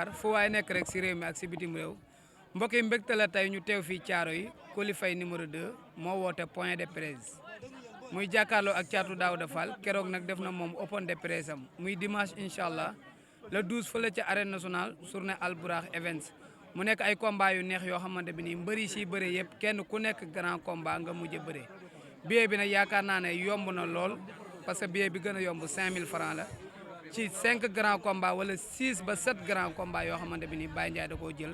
ziar fu waay nekk rek si réew mi ak si bitim réew mbokk yi mbégte la tey ñu teew fii Thiaroye Coly Faye numéro 2 moo woote point de presse muy jàkkaarloo ak Thiatou Daouda Fall keroog nag def na moom open de presse am muy dimanche incha allah le 12 fële ca arène nationale journée Albourakh Events mu nekk ay combat yu neex yoo xamante bi nii mbëri si bëre yëpp kenn ku nekk grand combat nga mujj bëre billet bi nag yaakaar naa ne yomb na lool parce que billet bi gën a yomb 5000 francs la ci 5 grands combats wala 6 ba 7 grands combats yoo xamante bi nii Baye Ndiaye da koo jël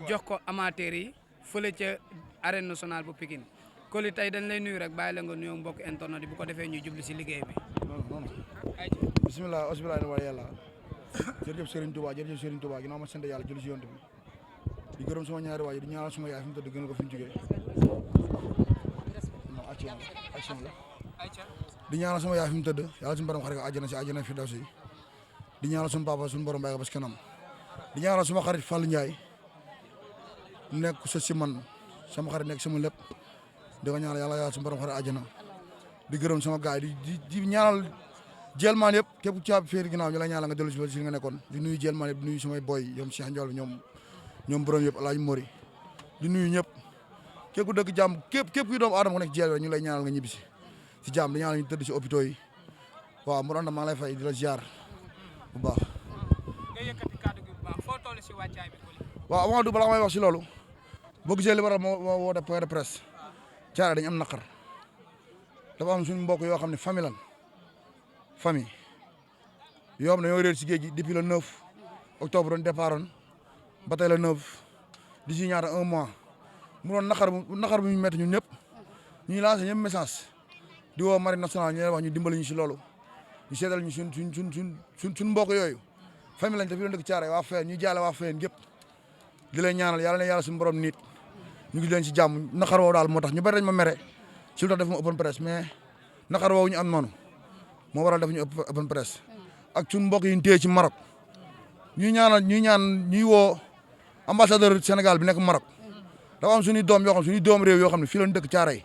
jox ko amateurs yi fële ca arène nationale bu Pikine Coly tey dañ lay nuyu rek bàyyi la nga nuyoo mbokk internet yi bu ko defee ñuy jublu si liggéey bi. bisimilah asbilahi wa yàlla jërëjëf Serigne Touba jërëjëf Serigne Touba ginnaaw ma sant yàlla julli si yonent bi di gërëm sama ñaari waay di ñaanal sama yaay fi mu tëdd gën ko fi mu jógee non action la di ñaanal sama yaay fi mu tëdd yàlla suñu borom xarit ko àjjana si àjjana fi daw si di ñaanal suñu papa suñu borom bàyyi ko ba si kanam di ñaanal suma xarit Fallou Ndiaye nekk sa si man sama xarit nekk sama lépp di ko ñaanal yàlla suñu borom xarit àjjana di gërëm sama gaay di ñaanal jelmaan yëpp képp ku caabi féeri ginnaaw ñu la ñaanal nga dellu si nga nekkoon di nuyu jelmaan yëpp di nuyu samay boy ñoom Cheikh Ndiol ñoom borom yëpp Alaaji Mori di nuyu ñëpp képp ku dëkk jàmm képp kuy doomu aadama ku nekk jeel ñu lay ñaanal nga ñibbisi si jàmm di ñaanal ñu tëdd si hôpitaux yi waaw mu doon maa ngi lay fay di la ziar bu baax. nga yëkkati kàddu gi bu baax foo toll si wàccaay bi Coly. waaw avant tout balaa may wax si loolu boo gisee li waral moo woote point de presse Thiaroye dañu am naqar dafa am suñu mbokk yoo xam ne famille yoo xam ne ñoo réer si géej gi depuis le 9 octobre doon départ ba tey le 9 d'ici ñaata un mois mu doon naqar bu ñu métti ñun ñëpp ñuy lancé ñëpp message di woo marine nationale ñu leen wax ñu dimbali ñu si loolu ñu seetal ñu suñ mbokk yooyu famille lañ te fi doon dëkk Thiaroye waa Feen ñuy jaale waa Feen yëpp di leen ñaanal yàlla na yàlla suñu borom nit ñu ngi leen si jàmm naqar woowu daal moo tax ñu bari dañ ma mere si lu tax def ma open presse mais naqar woowu ñu am noonu moo waral def ñu open presse ak suñu mbokk yi ñu téye ci Maroc ñuy woo ambassadeur Sénégal bi nekk Maroc dafa am suñuy doom yoo xam suñuy doom réew yoo xam ne fii lañ dëkk Thiaroye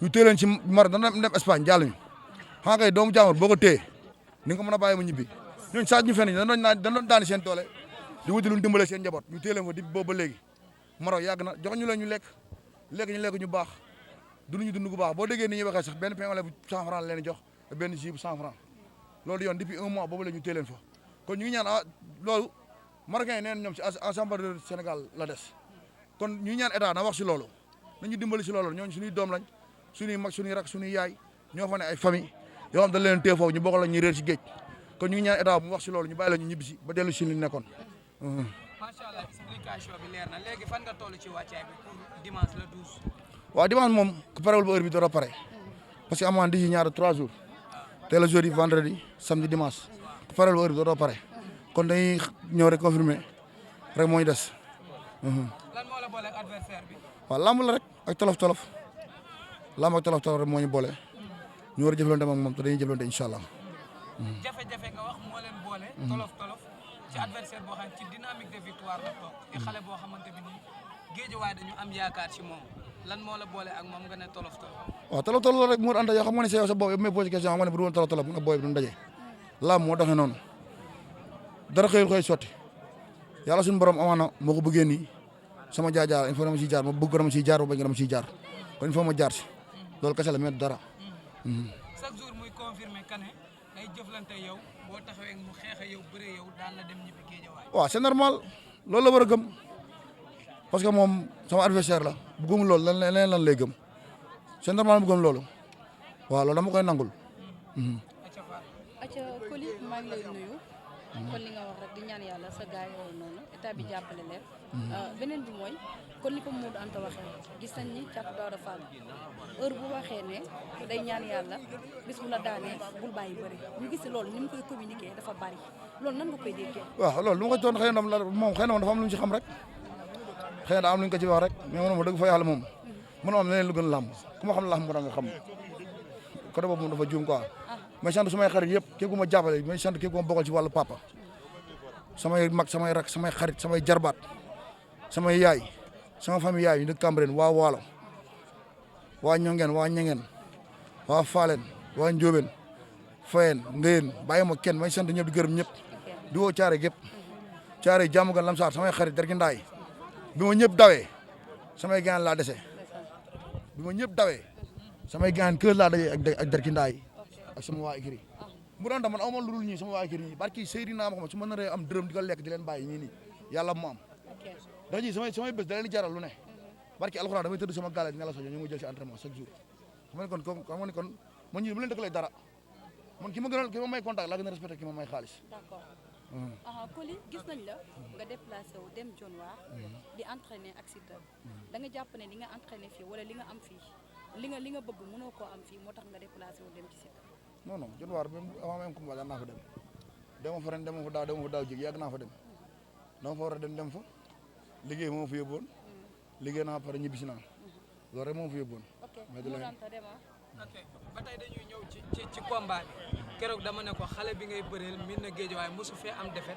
ñu téye leen ci Maroc dana dem Espagne jàll ñu xam nga doomu jàmbur boo ko téye ni nga ko mën a bàyyi ma ñibbi ñooñu saa ñu fenn dañ doon daani seen doole di wuti lu dimbale seen njaboot ñu téye leen fa di boobu ba léegi Maroc yàgg na jox ñu leen ñu lekk ñu baax dunduñu dund gu baax boo déggee ni ñuy waxee sax benn pain bu 100 francs leen jox benn jus bu 100 francs loolu yoon depuis un mois boobu la ñu téye leen fa kon ñu ngi ñaan loolu Marocains yi neen ñoom ci ambassadeur Sénégal la des kon ñu ñaan état na wax si loolu nañu dimbali si loolu ñooñu suñuy doom lañ suñuy mag suñuy rak suñuy yaay ñoo fa ne ay famille yoo xam dañ leen téye foofu ñu bokk la ñuy réer si géej kon ñu ngi ñaan état mu wax si loolu ñu bàyyi la ñu ñibbi si ba dellu si li nekkoon. macha allah explication bi leer na léegi fan nga toll ci wàccaay bi pour dimanche le 12. waaw dimanche moom ku parewul ba heure bi dara pare parce que amaan d'ici ñaar 3 jours tey la jeudi vendredi samedi dimanche ku parewul ba heure bi dara pare kon dañuy ñëw rek confirmer rek moo ñu des. lan moo la boole ak adversaire bi. waaw lamb la rek ak tolof rek moo ñu boole ñu war a jëflante ak moom te dañuy jëflante incha allah. jafe-jafe nga wax moo leen boole. tolof ci adversaire boo xam ci dynamique de victoire la toog. di xale boo xamante bi nii géejuwaay dañu am yaakaar ci moom lan moo la boole ak moom nga ne tolof. waaw tolof la rek mu ànd yoo xam nga ne sa bopp yow may posé question xam nga ne bu dul woon tolof mun a booy bi duñ daje lamb moo doxee noonu dara xëy sotti yàlla suñu borom amaana moo ko bëggee nii sama jaar il faut dama siy jaar ma bëgg ko dama siy jaar ba bañ dama siy jaar kon il faut ma jaar si loolu kese la mais dara. chaque jour muy confirmer que ne day jëflante yow boo taxawee mu xeex yow bëree yow daan la dem ñibbi géejawaay. waaw c'est normal loolu la war a gëm parce que moom sama adversaire la bu gëm loolu lan lay gëm c'est normal mu gëm loolu waaw loolu dama koy nangul. acca Coly maa ngi lay nuyu. kon li nga wax rek di ñaan yàlla sa gaay yooyu noonu état bi jàppale leen. beneen bi mooy kon ni ko Modou Anta waxee gis nañ ni Thiatou Daouda Fall heure bu waxee ne day ñaan yàlla bis bu la daanee bul bàyyi bëri ñu gis loolu ni mu koy communiquer dafa bari loolu nan nga koy déggee. waaw loolu lu ma ko toon xëy na moom xëy na dafa am lu ñu ci xam rek xëy na am lu ñu ko ci wax rek mais man ma dëgg fa yàlla moom man am leneen lu gën làmb ku ma xam làmb da nga xam côté boobu moom dafa juum quoi. may sant sumay xarit yëpp képp ku ma jàppale may sant képp ku ma bokkal ci wàllu papa samay mag samay rak samay xarit samay jarbaat samay yaay sama famille yaay ñu dëkk Cambérène waa Waalo waa Ñongeen waa Ñengeen waa Faaleen waa Njóobeen Fayeen Ngéyeen bàyyi ma kenn may sant ñëpp di gërëm ñëpp di woo Thiaroye gépp caare jàmm gan lamsaar samay xarit derki ndaay bi ma ñëpp dawee samay gaan laa dese bi ma ñëpp dawee samay gaan kër laa dajee ak derki ndaay ak sama waa écrit mu doon man amoon lu dul ñii sama waa écrit ñii barki Seydina ma xam su ma naree am dërëm di ko lekk di leen bàyyi ñii nii yàlla mu am ndax ñii samay bés da leen di jaral lu ne barki alxuraan damay tëdd sama gaale dina la sojo ñu ngi jël si entraînement chaque jour xam nga kon kon man ñii bu leen dëkkalee dara man ki ma may contact laa gën a respecté ki ma may xaalis. d'accord Coly gis nañ la nga déplacé wu dem Dionewar di entraîner ak Siteu da nga jàpp ne li nga entraîner fii wala li nga am fii li nga bëgg mënoo koo am fii moo tax nga déplacé wu dem ci Siteu. non non Dionewar même avant même combat daan naa fa dem dama fa ren dama fa daaw jéeg yàgg naa fa dem dama fa war a dem fa liggéey moo fa yóbboon liggéey naa pare ñibbisi naa loolu rek moo fa yóbboon. ok mu ok ba tey dañuy ñëw ci combat bi keroog dama ne ko xale bi ngay bëreel min na géej waaye mosu fee am defet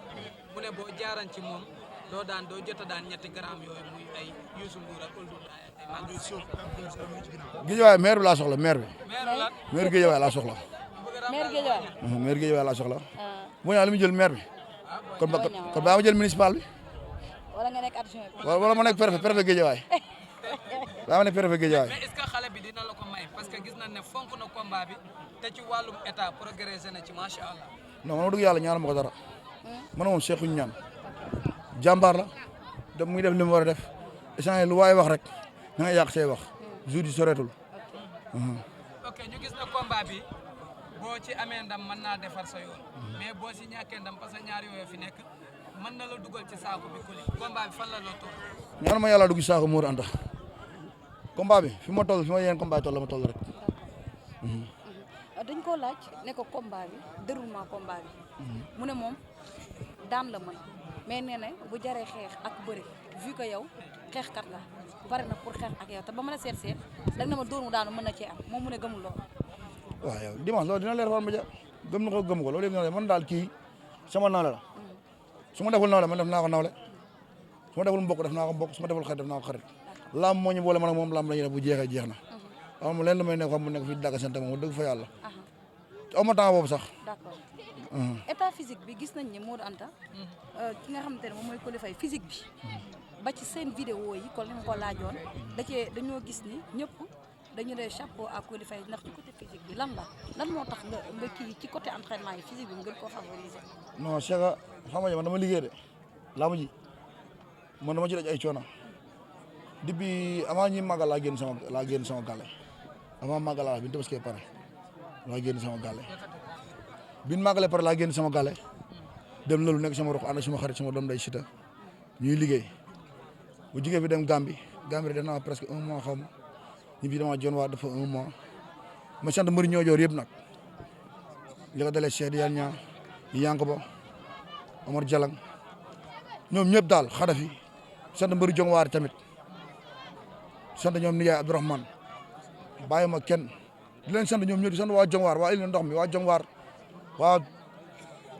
mu ne boo jaaran ci moom doo jot a daan ñetti garaam yooyu muy ay Youssou Ndour ak Ould ay Mansour suuf. géej waaye maire bi laa soxla maire bi. maire géej waaye laa soxla. maire géej waaye laa soxla. boo ñëwee li mu jël maire bi. kon baa ma jël municipal bi. wala nga nekk adjoint bi. wala ma nekk préfet géej waaye. baa ma nekk préfet géej waaye. mais est-ce que xale bi dina la ko may parce que gis nañ ne fonk na combat bi te ci wàllum état progressé na ci macha allah. non man ma dugg yàlla ñaanal ma ko dara. man moom seexuñu ñaan. jàmbaar la dem muy def li mu war a def échange lu waay wax rek na nga yàq say wax jour yi soreetul. ok ñu gis na combat bi boo ci amee ndam mën naa defar sa yoon mais boo si ñàkkee ndam parce que ñaar yooyu fi nekk mën na la dugal ci saako bi Coly combat bi fan la toll. ñaan ma yàlla dugg saako Modou Anta combat bi fi ma toll fi ma yéen combat toll la ma toll rek. dañ koo laaj ne ko combat bi déroulement combat bi mu ne moom daan la mën mais nee na bu jaree xeex ak bëri vu que yow xeexkat la pare na pour xeex ak yow te ba mën a seet da nga ne ma dóor mu daanu mën na cee am moom mu ne gëmul loolu. waaw yow dimanche loolu dina leer Fatma Dia gëm na ko gëm ko loolu yëpp dina leer man daal kii sama nawle la su ma deful nawle man def naa ko nawle su ma deful mbokk def naa ko mbokk su ma deful xarit def naa ko xarit laam moo ñu boole man ak moom laam la ñuy def bu jeexee jeex na am leen lu may nekk xam mu nekk fii dagga sante moom dëgg fa yàlla aw ma temps boobu sax. d'accord état physique bi gis nañ ne Modou Anta ki nga xamante ne moom mooy Coly Faye physique bi ba ci seen vidéo yi kon li nga ko laajoon dañoo gis ni ñëpp dañu dee chapeau à Coly Faye ndax ci côté physique bi lan moo tax nga kii ci côté entraînement yi physique bi nga gën koo favoriser. non c'est que xam nga man dama liggéey de laa ma ji man dama ci daj ay coono depuis avant ñuy màggal laa génn sama gàlle avant màggal laa bi ñu tabaskee pare laa génn sama gàlle bi ñu màggalee pare laa génn sama gàlle dem loolu nekk sama rox ànd ak sama xarit sama doom day Siteu ñuy liggéey bu jigéen bi dem Gambie def naa presque 1 mois xaw ma ñu bi dama Dionewar dafa 1 mois ma sant mbëri ñoo joor yëpp nag li ko dalee Cheikh Yane Niang Yankoba Omar Jalang ñoom ñëpp daal Xadafi sant mbëri Dionewar tamit sant ñoom Nijaay Abdourahmane bàyyi ma kenn di leen sant ñoom ñëpp di sant waa Dionewar waa Ile Ndox mi waa Dionewar waa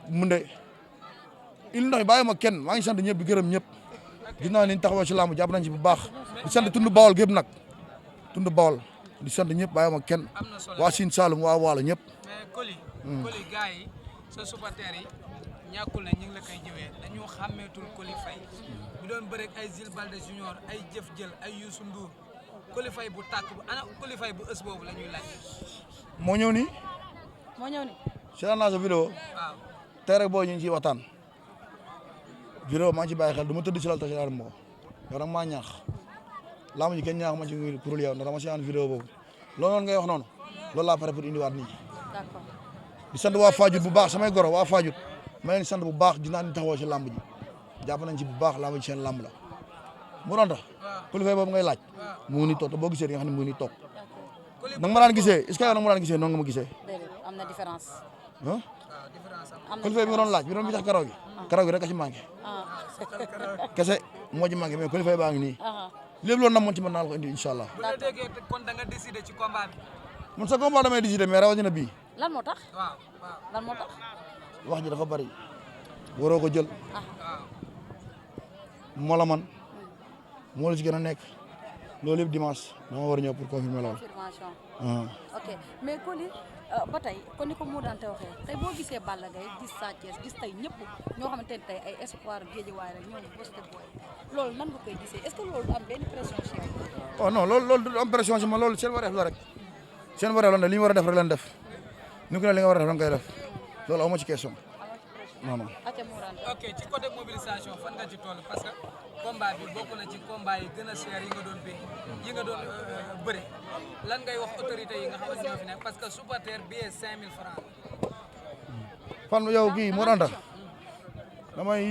Munde Ile Ndox mi bàyyi ma kenn maa ngi sant ñëpp di gërëm ñëpp gis naa ni ñu taxawoo ci làmb jàpp nañ ci bu baax di sant tund Bawol gépp nag tund Bawol di sant ñëpp bàyyi ma kenn waa Sine Saloum waa Waalo ñëpp. mais Coly gars yi sa supporters yi ñàkkul ne ñu ngi la koy jëwee dañu xàmmeetul Coly Faye bu doon bëreeg ay Zil Balde Junior ay Jëf Jël ay Youssou Ndour Coly Faye bu tàkk bu ana Coly Faye bu ës boobu la ñuy laaj. moo ñëw nii. seetaan naa sa vidéo. waaw tey rek boo ñu ngi ciy waxtaan. vidéo maa ngi ci bàyyi xel du ma tëdd si lal ta seetaan ma ko yow nag maa ñaax laa ma ji kenn ñaax ma ci kuréel yow ndax dama seetaan vidéo boobu loolu noonu ngay wax noonu loolu laa pare pour indiwaat nit ñi. d'accord di sant waa Fadiouth bu baax samay goro waa Fadiouth ma leen sant bu baax dinaa ni taxawoo si làmb ji jàpp nañ ci bu baax làmb ji seen làmb la mu doon tax Coly Faye boobu ngay laaj mu ngi nii toog te boo gisee di nga xam ne mu ngi nii toog nanga ma daan gisee est-ce que yow nanga ma daan gisee noonu nga ma gisee am na différence Coly Faye bi nga doon laaj bi doon bi tax karaw gi rek a ci manqué kese moo ci manqué mais Coly Faye baa ngi nii lépp loolu na moon ci mën naa la ko indi incha allah bu la déggee kon da nga décider ci combat bi man sa combat damay décider mais rawatina bii lan moo tax wax ji dafa bari waroo ko jël moo la man moo la ci gën a nekk loolu yëpp dimanche dama war a ñëw pour confirmer loolu confirmation ok mais Coly ba tey kon ni ko mu daan te waxee tey boo gisee Balla Gaye gis Sa Thiès gis tey ñëpp ñoo xamante ne tey ay espoir Guédiawaye rek ñoo Boston Boy loolu nan nga koy gisee est-ce que loolu du am benn pression ci yow. oh non loolu du am pression ci ma loolu seen wareef la rek seen wareef la ne li ñu war a def rek leen def ni ko ne li nga war a def da nga koy def loolu amu ci question non non. ok ci côté mobilisation fan nga ci toll parce que combat bi bokk na ci combat yi gën a cher yi nga doon bëri lan ngay wax autorité yi nga xamante ñoo fi nekk parce que supporter billet 5000 francs. fan yow kii moo daan tax damay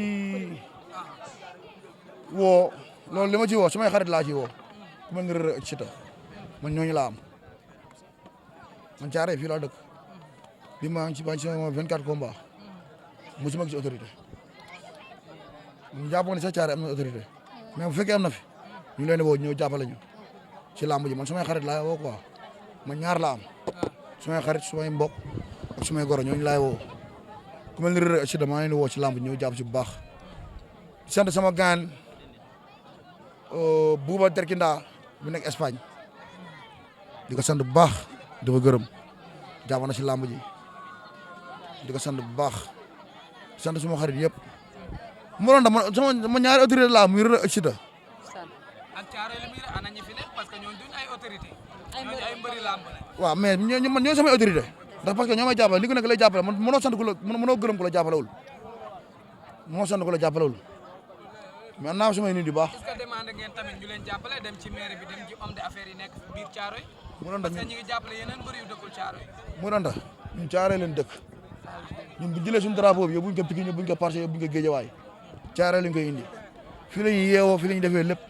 woo loolu li ma ci woo samay xarit laa ci woo ku mel ni Reug Reug Siteu man ñooñu laa am man Thiaroye fii laa dëkk bi maa ngi ci 24 combats mosuma gis autorité ñu jàppoon ne sax Thiaroye am na autorité mais bu fekkee am na fi ñu leen di woo ñëw jàppale ñu ci làmb ji man samay xarit laay woo quoi man ñaar laa am samay xarit sumay mbokk ak sumay goro ñooñu laay woo ku mel ni Reug Reug Siteu maa ngi leen di woo ci làmb ji ñëw jàpp ci bu baax sant sama gaan Bouba Terkinda bu nekk Espagne di ko sant bu baax di ko gërëm jàpp na ci làmb ji di ko sant bu baax sant suma xarit yëpp mu doon dama sama ñaari autorité laa muy Reug Reug Siteu ak Thiaroye li muy ana ñi fi nekk parce que ñooñu duñ ay autorité ñooñu ay mbëri làmb la. waaw mais man ñoo samay autorité ndax parce que ñoo may jàppale li ko nekk lay jàppale man mënoo sant ku la mënoo gërëm ku la jàppalewul mënoo sant ku la jàppalewul mais naa samay nit yu baax. est-ce que demande ngeen tamit ñu leen jàppale dem ci maire bi dem ci homme d'affaires yi nekk biir Thiaroye. mu doon tax parce que ñu ngi jàppale yeneen mbëri yu dëkkul Thiaroye. mu doon tax ñun Thiaroye leen dëkk ñun bu jëlee suñu drapeau bi yóbbuñ ko Pikine yóbbuñ ko Parcelles yóbbuñ ko Guédiawaye Thiaroye lañ koy indi fii la ñuy yeewoo fii la ñuy defee lépp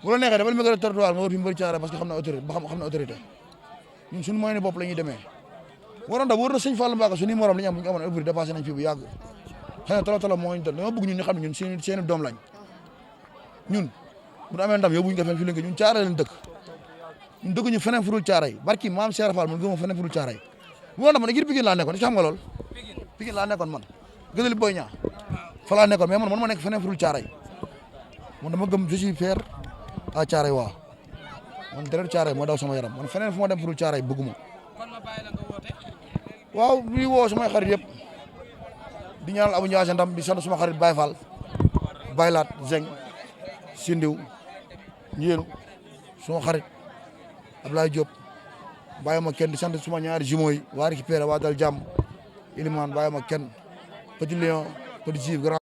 bu la neexee defal micro territoire nga war fi mbëri Thiaroye parce que xam na autorité ba xam na autorité ñun suñu moyen bopp la ñuy demee waroon da wóor na sëñ Fallou Mbacké suñu morom li ñu am bu ñu amoon autorité dépassé nañ fii bu yàgg xëy na tolo moo ñu dal dama bëgg ñun ñu xam ne ñun seen doom lañ ñun bu ñu amee ndam yóbbuñ ko fenn fii lañ ko ñun Thiaroye lañ dëkk ñun dëkk ñu feneen furul Thiaroye barki maam Cheikh Fall man gëmoo feneen furul Thiaroye bu woon na man ngir Pikine laa nekkoon xam nga lool Pikine laa nekkoon man gëdali Boy Niang fa laa nekkoon mais man ma nekk feneen furul Thiaroye man dama gëm je suis fier à Thiaroye waaw man deret Thiaroye moo daw sama yaram man feneen fu ma dem furul Thiaroye bëgguma waaw ñuy woo samay xarit yëpp di ñaanal Abou Ndiassé ndam di sant suma xarit Baye Fall Baylaat Zeng Sindiw Njéenu suma xarit Ablaye Diop bàyyi ma kenn di sant suma ñaari jumeaux yi waa récupéré waa dal jàmm Ilimane bàyyi ma kenn Petit Lion Petit Gif